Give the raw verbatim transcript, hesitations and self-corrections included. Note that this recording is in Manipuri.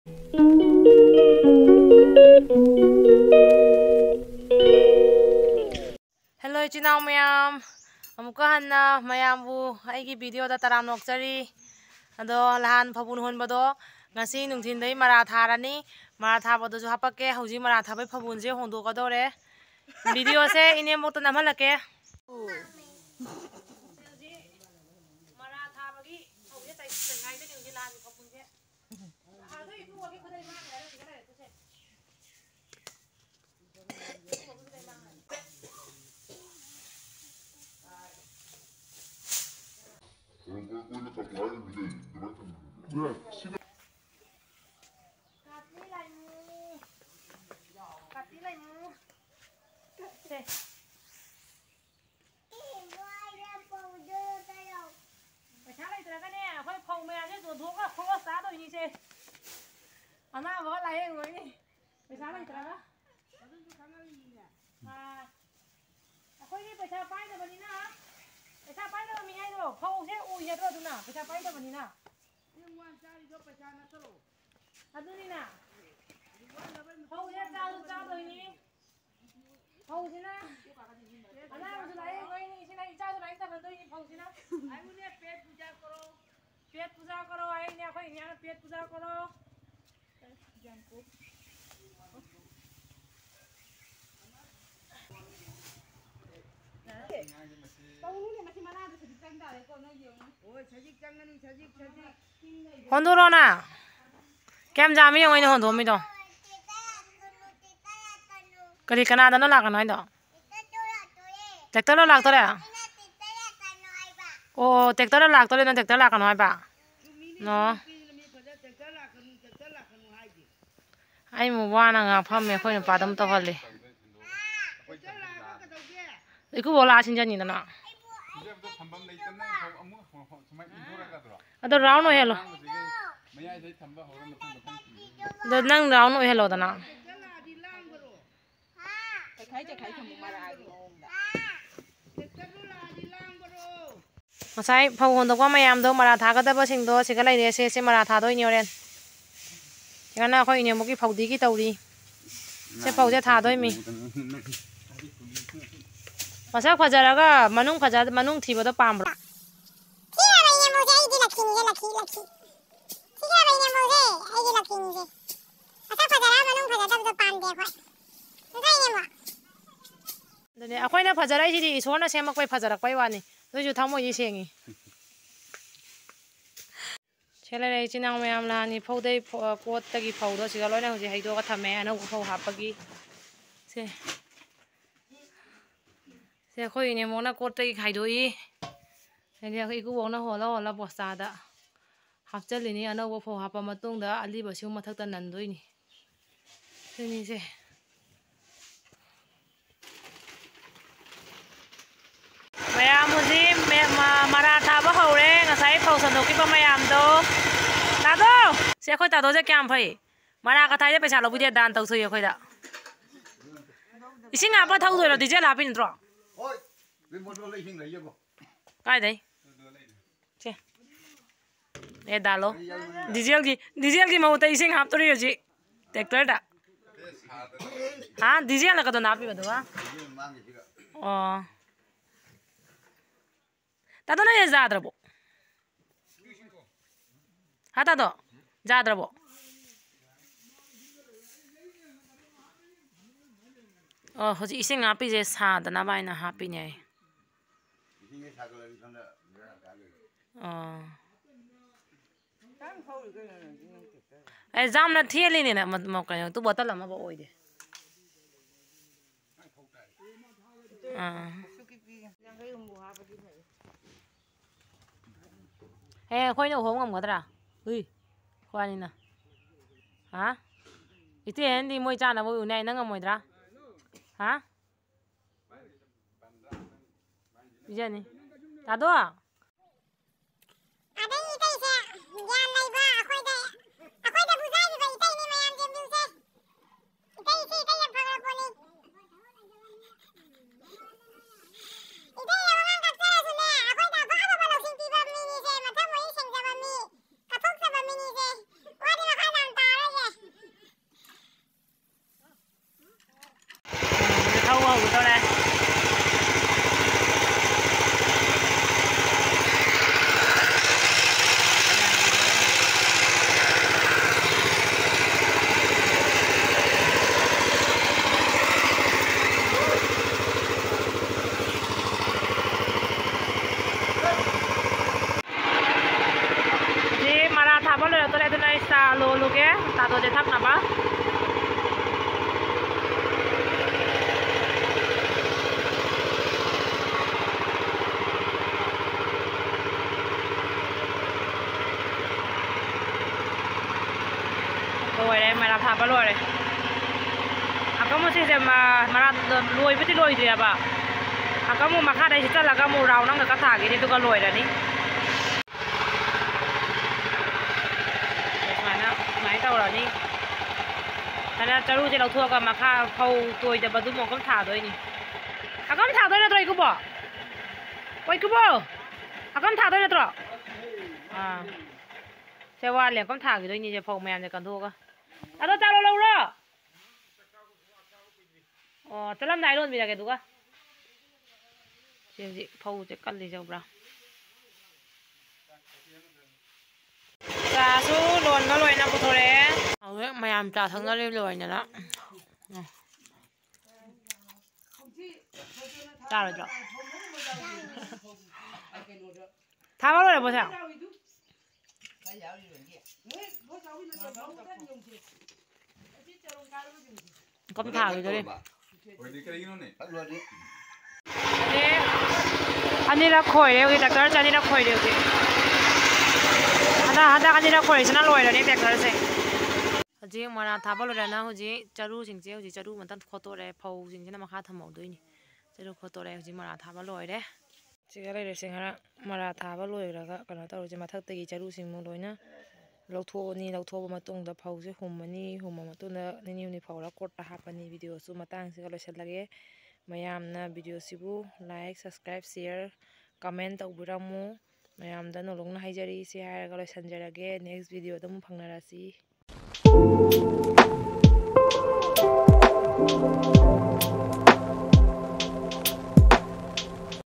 Hello, ꯏꯆꯤꯟ ꯏꯅꯥꯎ ꯃꯌꯥꯝ, ꯑꯃꯨꯛꯀ ꯍꯟꯅ ꯃꯌꯥꯝꯕꯨ ꯑꯩꯒꯤ video ꯗ ꯇꯔꯥꯝꯅ ꯑꯣꯛꯆꯔꯤ꯫ ꯑꯗꯣ, ꯅꯍꯥꯟ ꯐꯕꯨꯟ ꯍꯣꯟꯕꯗꯣ ꯉꯁꯤ ꯅꯨꯡꯊꯤꯟꯗꯩ ꯃꯔꯥ ꯊꯥꯔꯅꯤ꯫ ꯃꯔꯥ ꯊꯥꯕꯗꯨꯁꯨ ꯍꯥꯄꯛꯀꯦ꯫ ꯍꯧꯖꯤꯛ ꯃꯔꯥ ꯊꯥꯕꯩ ꯐꯕꯨꯟꯁꯦ ꯍꯣꯡꯗꯣꯛꯀꯗꯧꯔꯦ꯫ Video ꯁꯦ ꯏꯅꯦꯝꯕꯣꯛꯇ ꯅꯝꯍꯜꯂꯛꯀꯦ꯫ ꯍꯧꯖꯤꯛ ꯃꯔꯥ ꯊꯥꯕꯒꯤ ꯐꯧꯁꯦ ꯆꯥꯏ-, ꯆꯥꯏꯉꯥꯏꯗꯣꯏꯅꯦ ꯍꯧꯖꯤꯛ ꯅꯍꯥꯟꯒꯤ ꯐꯕꯨꯟꯁꯦ꯫ ꯅꯍꯥꯟꯗꯣ ꯏꯇꯨ ꯍꯣꯏꯒꯤ ꯈꯨꯗꯩ ꯃꯥꯡꯈ꯭ꯔꯦ, ꯑꯗꯨ ꯁꯤꯗ ꯂꯩꯔꯦ, ꯇꯨꯁꯦ꯫ ꯀꯥꯇꯤ ꯂꯥꯏꯃꯨ꯫ ꯀꯥꯇꯤ ꯂꯥꯏꯃꯨ꯫ ꯁꯦ꯫ ꯄꯩꯁꯥ ꯂꯩꯇ꯭ꯔꯒꯅꯦ, ꯑꯩꯈꯣꯏ ꯐꯧ ꯃꯌꯥꯝꯁꯦ ꯌꯣꯟꯊꯣꯛꯑꯒ ꯈꯣꯡꯂꯣ ꯆꯥꯗꯣꯏꯅꯤꯁꯦ꯫ ꯑꯅꯥꯕꯒ ꯂꯥꯏꯌꯦꯡꯉꯣꯏꯅꯤ꯫ ꯄꯩꯁꯥ ꯂꯩꯇ꯭ꯔꯒ꯫ ꯑꯥ, ꯑꯩꯈꯣꯏꯗꯤ ꯄꯩꯁꯥ ꯄꯥꯏꯗꯕꯅꯤꯅ, ꯄꯩꯁꯥ ꯄꯥꯏꯗꯕ ꯃꯤ ꯍꯥꯏꯗꯣ ꯐꯧꯁꯦ ꯎꯏꯒꯗ꯭ꯔꯣ? ꯑꯗꯨꯅ ꯄꯩꯁꯥ ꯄꯥꯏꯗꯕꯅꯤꯅ꯫ ꯑꯗꯨꯅꯤꯅ ꯐꯧꯁꯦ ꯆꯥꯁꯨ ꯆꯥꯗꯣꯏꯅꯤ꯫ ꯐꯧꯁꯤꯅ ꯑꯅꯥꯕꯁꯨ ꯂꯥꯏꯌꯦꯡꯗꯣꯏꯅꯤ, ꯁꯤꯅ ꯏꯆꯥꯁꯨ ꯂꯥꯏꯔꯤꯛ ꯇꯝꯍꯟꯗꯣꯏꯅꯤ ꯐꯧꯁꯤꯅ꯫ ꯄꯦꯠ ꯄꯨꯖꯥ ꯀꯔꯣ ꯍꯥꯏꯅꯦ ꯑꯩꯈꯣꯏ ꯏꯅꯦꯅ, ꯄꯦꯠ ꯄꯨꯖꯥ ꯀꯔꯣ꯫ ꯇꯧꯅꯨꯅꯦ, ꯃꯁꯤ ꯃꯅꯥꯗ ꯁꯖꯤꯛ ꯆꯪ ꯇꯥꯔꯦꯀꯣ, ꯅꯣꯏ ꯌꯦꯡꯉꯨ꯫ ꯍꯣꯏ, ꯁꯖꯤꯛ ꯆꯪꯒꯅꯤ, ꯁꯖꯤꯛ, ꯁꯖꯤꯛ꯫ ꯍꯣꯟꯗꯣꯔꯛꯑꯣꯅ꯫ ꯀꯌꯥꯝ ꯌꯥꯝꯃꯤ ꯌꯦꯡꯉꯣ ꯑꯩꯅ ꯍꯣꯟꯗꯣꯛꯑꯝꯃꯤꯗꯣ꯫ ꯀꯔꯤ, ꯀꯅꯥꯗꯅꯣ ꯂꯥꯛꯀꯅꯣ ꯍꯥꯏꯗꯣ? Tractor ꯂꯣ ꯂꯥꯛꯇꯣꯔꯦ? ꯑꯣ, tractor ꯂꯣ ꯂꯥꯛꯇꯣꯔꯦ, ꯅꯪ tractor ꯂꯥꯛꯀꯅꯣ ꯍꯥꯏꯕ? ꯑꯣ꯫ ꯑꯩ ꯑꯃꯨꯛ ꯋꯥꯅ ꯉꯥꯡ ꯐꯝꯃꯦ, ꯑꯩꯈꯣꯏ ꯅꯨꯄꯥꯗ ꯑꯃꯨꯛ ꯇꯧꯍꯜꯂꯤ꯫ ꯏꯀꯨꯕꯣꯛ ꯂꯥꯛꯑ ꯁꯤꯟꯖꯅꯤꯗꯅ꯫ ꯑꯗꯣ round ꯑꯣꯏꯍꯜꯂꯣ꯫ ꯑꯗꯣ ꯅꯪ round ꯑꯣꯏꯍꯜꯂꯣꯗꯅ꯫ ꯇꯦꯛꯊꯥꯏ ꯇꯦꯛꯊꯥꯏ ꯊꯝꯃꯨ ꯃꯔꯥꯒꯤ ꯃꯑꯣꯡꯗ꯫ ꯉꯁꯥꯏ ꯐꯧ ꯍꯣꯟꯗꯣꯛꯄ ꯃꯌꯥꯝꯗꯣ, ꯃꯔꯥ ꯊꯥꯒꯗꯕꯁꯤꯡꯗꯣ ꯁꯤꯒ ꯂꯩꯔꯦ꯫ ꯁꯦ, ꯁꯦ ꯃꯔꯥ ꯊꯥꯗꯣꯏꯅꯤ ꯍꯣꯔꯦꯟ꯫ ꯉꯅ ꯑꯩꯈꯣꯏ ꯏꯅꯦꯝꯕꯣꯛꯀꯤ ꯐꯧꯗꯤꯒꯤ ꯇꯧꯔꯤ꯫ ꯁꯦ ꯐꯧꯁꯦ ꯊꯥꯗꯣꯏꯃꯤ꯫ ꯃꯁꯛ ꯐꯖꯔꯒ ꯃꯅꯨꯡ ꯐꯖ-, ꯃꯅꯨꯡ ꯊꯤꯕꯗꯣ ꯄꯥꯝꯕ꯭ꯔꯣ? ꯊꯤꯔꯕ ꯏꯅꯦꯝꯕꯣꯛꯁꯦ ꯑꯩꯗꯤ ꯂꯛꯈꯤꯅꯤꯁꯦ, ꯂꯛꯈꯤ, ꯂꯛꯈꯤ꯫ ꯊꯤꯔꯕ ꯏꯅꯦꯝꯕꯣꯛꯁꯦ ꯑꯩꯗꯤ ꯂꯛꯈꯤꯅꯤꯁꯦ꯫ ꯃꯁꯛ ꯐꯖꯔꯒ ꯃꯅꯨꯡ ꯐꯖꯗꯕꯗꯣ ꯄꯥꯝꯗꯦ ꯑꯩꯈꯣꯏ꯫ ꯅꯠꯇ꯭ꯔꯥ ꯏꯅꯦꯝꯕꯣꯛ? ꯑꯗꯨꯅꯦ, ꯑꯩꯈꯣꯏꯅ ꯐꯖꯔꯛꯏꯁꯤꯗꯤ ꯏꯁꯣꯔꯅ ꯁꯦꯝꯃꯛꯄꯩ ꯐꯖꯔꯛꯄꯩ ꯋꯥꯅꯤ꯫ ꯅꯣꯏꯁꯨ ꯊꯃꯣꯏꯁꯤ ꯁꯦꯡꯉꯤ꯫ ꯁꯦ ꯂꯩꯔꯦ, ꯏꯆꯤꯟ ꯏꯅꯥꯎ ꯃꯌꯥꯝ ꯂꯥꯛꯑꯅꯤ꯫ ꯐꯧꯗꯩ ꯐ-, ꯀꯣꯠꯇꯒꯤ ꯐꯧꯗꯣ ꯁꯤꯗ ꯂꯣꯏꯅ ꯍꯧꯖꯤꯛ ꯍꯩꯗꯣꯛꯑꯒ ꯊꯝꯃꯦ, ꯑꯅꯧꯕ ꯐꯧ ꯍꯥꯞꯄꯒꯤ꯫ ꯁꯦ, ꯁꯦ ꯑꯩꯈꯣꯏ ꯏꯅꯦꯝꯕꯣꯛꯅ ꯀꯣꯠꯇꯒꯤ ꯈꯥꯏꯗꯣꯛꯏ꯫ ꯍꯥꯏꯗꯤ ꯑꯩꯈꯣꯏ ꯏꯀꯨꯕꯣꯛꯅ ꯍꯣꯜꯂ ꯍꯣꯜꯂ ꯕꯣꯁꯇꯥꯗ ꯍꯥꯞꯆꯜꯂꯤꯅꯤ꯫ ꯑꯅꯧꯕ ꯐꯧ ꯍꯥꯞꯄ ꯃꯇꯨꯡꯗ ꯑꯂꯤꯕꯁꯤꯕꯨ ꯃꯊꯛꯇ ꯅꯟꯗꯣꯏꯅꯤ꯫ ꯁꯤꯅꯤꯁꯦ꯫ ꯃꯌꯥꯝ ꯍꯧꯖꯤꯛ ꯃꯦ-, ꯃ-, ꯃꯔꯥ ꯊꯥꯕ ꯍꯧꯔꯦ, ꯉꯁꯥꯏ ꯐꯧ ꯁꯟꯗꯣꯛꯈꯤꯕ ꯃꯌꯥꯝꯗꯣ꯫ ꯇꯥꯗꯣ! ꯁꯤ ꯑꯩꯈꯣꯏ ꯇꯥꯗꯣꯁꯦ ꯀꯌꯥꯝ ꯐꯩ꯫ ꯃꯔꯥ ꯀꯊꯥꯏꯗ ꯄꯩꯁꯥ ꯂꯧꯕꯤꯗꯦ, ꯗꯥꯟ ꯇꯧꯊꯣꯛꯏ ꯑꯩꯈꯣꯏꯗ꯫ ꯏꯁꯤꯡ ꯍꯥꯞꯄ ꯊꯧꯗꯣꯏꯔꯣ? ꯗꯤꯖꯦꯜ ꯍꯥꯞꯄꯤ ꯅꯠꯇ꯭ꯔꯣ? ꯍꯣꯏ, ꯔꯤꯃꯣꯠ ꯂꯣꯜꯂ ꯏꯁꯤꯡ ꯂꯩꯌꯦꯕꯣ꯫ ꯀꯥꯏꯗꯩ? ꯁꯦ꯫ ꯑꯦ, ꯗꯥꯜꯂꯣ꯫ ꯗꯤꯖꯦꯜꯒꯤ, ꯗꯤꯖꯦꯜꯒꯤ ꯃꯍꯨꯠꯇ ꯏꯁꯤꯡ ꯍꯥꯞꯇꯣꯔꯤ ꯍꯧꯖꯤꯛ ꯇ꯭ꯔꯦꯛꯇꯔꯗ꯫ ꯍꯥ? ꯗꯤꯖꯦꯜꯅ ꯀꯗꯣꯝꯗ ꯍꯥꯞꯄꯤꯕ ꯑꯗꯨꯒ? ꯑꯣ꯫ ꯇꯥꯗꯣ, ꯅꯪ ꯌꯥꯗ꯭ꯔꯕꯣ? ꯍꯥ, ꯇꯥꯗꯣ? ꯌꯥꯗ꯭ꯔꯕꯣ? ꯑꯣ, ꯍꯧꯖꯤꯛ ꯏꯁꯤꯡ ꯍꯥꯞꯄꯤꯁꯦ ꯁꯥꯗꯅꯕ ꯍꯥꯏꯅ ꯍꯥꯞꯄꯤꯅꯦ꯫ ꯏꯁꯤꯡꯁꯦ ꯁꯥꯒꯠꯂꯗꯤ ꯁꯣꯝꯗ ꯕꯦꯔꯥ ꯀꯥꯗꯣꯏꯅꯤ꯫ ꯑꯣ꯫ ꯑꯦ, ꯌꯥꯝꯅ ꯊꯦꯜꯂꯤꯅꯦꯅ, ꯃ-, ꯃ-, ꯀꯩꯅꯣ, ꯇꯨ ꯕꯣꯇꯜ ꯑꯃꯐꯥꯎ ꯑꯣꯏꯗꯦ꯫ ꯑꯥ꯫ ꯑꯦ, ꯑꯩꯈꯣꯏꯅ ꯎꯍꯧ ꯉꯝꯒꯗ꯭ꯔꯥ? ꯍꯨꯏ, ꯑꯩꯈꯣꯏꯅꯤꯅ꯫ ꯍꯥ? ꯏꯇꯩ ꯍꯦꯟꯗꯤ ꯃꯣꯏ ꯆꯥꯅꯕ ꯎꯅꯤ ꯍꯥꯏ, ꯅꯪ ꯉꯝꯃꯣꯏꯗ꯭ꯔꯥ? ꯍꯥ? ꯄꯤꯖꯅꯤ꯫ ꯇꯥꯗꯣ? ꯑꯗꯩ ꯏꯇꯩꯁꯦ ꯒ꯭ꯌꯥꯟ ꯂꯩꯕ ꯑꯩꯈꯣꯏꯗ, ꯑꯩꯈꯣꯏꯗꯕꯨ ꯆꯥꯏꯔꯤꯕ ꯏꯇꯩꯅꯤ ꯃꯌꯥꯝ ꯌꯦꯡꯕꯤꯌꯨꯁꯦ꯫ ꯏꯇꯩꯁꯦ ꯏꯇꯩ ꯌꯥꯝ ꯐꯈ꯭ꯔ ꯄꯣꯠꯅꯤ꯫ ꯏꯇꯩ ꯑꯉꯥꯡ ꯀꯛꯆꯔꯁꯨꯅꯦ, ꯑꯩꯈꯣꯏꯗ ꯑꯐ ꯑꯐꯕ ꯂꯧꯁꯤꯡ ꯄꯤꯕ ꯃꯤꯅꯤꯁꯦ, ꯃꯊꯃꯣꯏ ꯁꯦꯡꯖꯕ ꯃꯤ, ꯀꯠꯊꯣꯛꯆꯕ ꯃꯤꯅꯤꯁꯦ꯫ ꯋꯥꯗꯤ ꯃꯈꯥ ꯌꯥꯝ ꯇꯥꯔꯣꯏꯒꯦ꯫ ꯑꯗꯨꯗꯤ ꯊꯛꯅꯕ꯫ ꯂꯣꯏꯔꯦ, ꯃꯔꯥ ꯊꯥꯕ ꯂꯣꯏꯔꯦ꯫ ꯑꯀꯪꯕꯁꯤꯡꯁꯦ ꯃ-, ꯃꯔꯥ ꯂꯣꯏꯕꯗꯤ ꯂꯣꯏꯗ꯭ꯔꯤꯑꯕ꯫ ꯑꯀꯪꯕ ꯃꯈꯥꯗ ꯍꯤꯠꯆꯜꯂꯒ ꯑꯃꯨꯛ ꯔꯥꯎꯟ ꯑꯃꯒ ꯊꯥꯈꯤꯅꯤ, ꯑꯗꯨꯒ ꯂꯣꯏꯔꯅꯤ꯫ ꯁꯨꯃꯥꯏꯅ, ꯁꯨꯃꯥꯏꯅ ꯇꯧꯔꯅꯤ꯫ ꯑꯗ ꯆꯔꯨꯁꯦ ꯂꯧꯊꯣꯛꯑꯒ ꯃꯈꯥ ꯐꯧ ꯇꯣꯏꯗꯕꯗꯨ ꯑꯃꯨꯛ ꯊꯥꯗꯣꯏꯅꯤ꯫ ꯑꯀꯪ ꯊꯥꯗꯣꯏ ꯅꯠꯇ꯭ꯔꯣ, ꯏꯀꯨꯕꯣ? ꯑꯣ, ꯏꯀꯨꯕꯣ! ꯑꯀꯪ ꯊꯥꯗꯣꯏ ꯅꯠꯇ꯭ꯔꯣ? ꯑꯥ꯫ ꯁꯦ ꯋꯥꯠꯂꯦ, ꯑꯀꯪ ꯊꯥꯈꯤꯗꯣꯏꯅꯤꯁꯦ, ꯐꯧ ꯃꯌꯥꯝꯁꯦ ꯀꯟꯊꯣꯛꯑꯒ꯫ ꯑꯗꯣ ꯆꯥꯔꯣ ꯂꯧꯔꯣ꯫ ꯑꯣ, ꯆꯠꯂꯝꯗꯥꯏ ꯂꯣꯟꯕꯤꯔꯒꯦ ꯑꯗꯨꯒ꯫ ꯁꯤ ꯍꯧꯖꯤꯛ ꯐꯧꯁꯦ ꯀꯜꯂꯤꯁꯦ ꯎꯕ꯭ꯔꯥ? ꯆꯥꯁꯨ ꯂꯣꯟꯕ ꯂꯣꯏꯅ ꯄꯨꯊꯣꯔꯛꯑꯦ꯫ ꯍꯧꯖꯤꯛ ꯃꯌꯥꯝ ꯆꯥ ꯊꯛꯅꯔꯤ ꯂꯣꯏꯗꯅ꯫ ꯆꯥꯔꯣꯏꯗ꯭ꯔꯣ? ꯊꯥꯕ ꯂꯣꯏꯔꯕꯣ ꯁꯦ? ꯀꯝ ꯊꯥꯈꯤꯗꯣꯔꯦ꯫ ꯑꯦ, ꯑꯅꯤꯔꯛ ꯈꯣꯏꯔꯦ ꯍꯧꯖꯤꯛ, ꯇ꯭ꯔꯦꯛꯇꯔꯁꯦ ꯑꯅꯤꯔꯛ ꯈꯣꯏꯔꯦ ꯍꯧꯖꯤꯛ꯫ ꯍꯟꯗꯛ, ꯍꯟꯗꯛ ꯑꯅꯤꯔꯛ ꯈꯣꯏꯔꯤꯁꯤꯅ ꯂꯣꯏꯔꯅꯤ ꯇ꯭ꯔꯦꯛꯇꯔꯁꯦ꯫ ꯍꯧꯖꯤꯛ ꯃꯔꯥ ꯊꯥꯕ ꯂꯣꯏꯔꯦꯅ ꯍꯧꯖꯤꯛ ꯆꯔꯨꯁꯤꯡꯁꯦ ꯍꯧꯖꯤꯛ ꯆꯔꯨ ꯑꯃꯇꯪ ꯈꯣꯠꯇꯣꯛꯑꯦ, ꯐꯧꯁꯤꯡꯁꯤꯅ ꯃꯈꯥ ꯊꯝꯍꯧꯗꯣꯏꯅꯤ꯫ ꯆꯔꯨ ꯈꯣꯠꯇꯣꯛꯑꯦ, ꯍꯧꯖꯤꯛ ꯃꯔꯥ ꯊꯥꯕ ꯂꯣꯏꯔꯦ꯫ ꯁꯤꯒ ꯂꯩꯔꯦꯁꯦ ꯉꯔꯥꯡ ꯃꯔꯥ ꯊꯥꯕ ꯂꯣꯏꯔꯒ ꯀꯩꯅꯣ ꯇꯧꯔꯤꯁꯦ, ꯃꯊꯛꯇꯒꯤ ꯆꯔꯨꯁꯤꯡ ꯑꯃꯨꯛ ꯂꯣꯏꯅ ꯂꯧꯊꯣꯛꯑꯅꯤ꯫ ꯂꯧꯊꯣꯛꯑꯕ ꯃꯇꯨꯡꯗ ꯐꯧꯁꯦ ꯍꯨꯝꯃꯅꯤ, ꯍꯨꯝꯃ ꯃꯇꯨꯡꯗ ꯅꯤꯅꯤ ꯍꯨꯝꯅꯤ ꯐꯧꯔ ꯀꯣꯠꯇ ꯍꯥꯞꯄꯅꯤ꯫ ꯚꯤꯗꯤꯑꯣꯁꯨ ꯃꯇꯥꯡꯁꯤꯒ ꯂꯣꯏꯁꯤꯜꯂꯒꯦ꯫ ꯃꯌꯥꯝꯅ ꯚꯤꯗꯤꯑꯣꯁꯤꯕꯨ like, subscribe, share, comment ꯇꯧꯕꯤꯔꯝꯃꯨ꯫ ꯃꯌꯥꯝꯗ ꯅꯣꯂꯨꯛꯅ ꯍꯥꯏꯖꯔꯤ꯫ ꯁꯤ ꯍꯥꯏꯔꯒ ꯂꯣꯏꯁꯤꯟꯖꯔꯒꯦ꯫ Next ꯚꯤꯗꯤꯑꯣꯗ ꯑꯃꯨꯛ ꯐꯪꯅꯔꯁꯤ꯫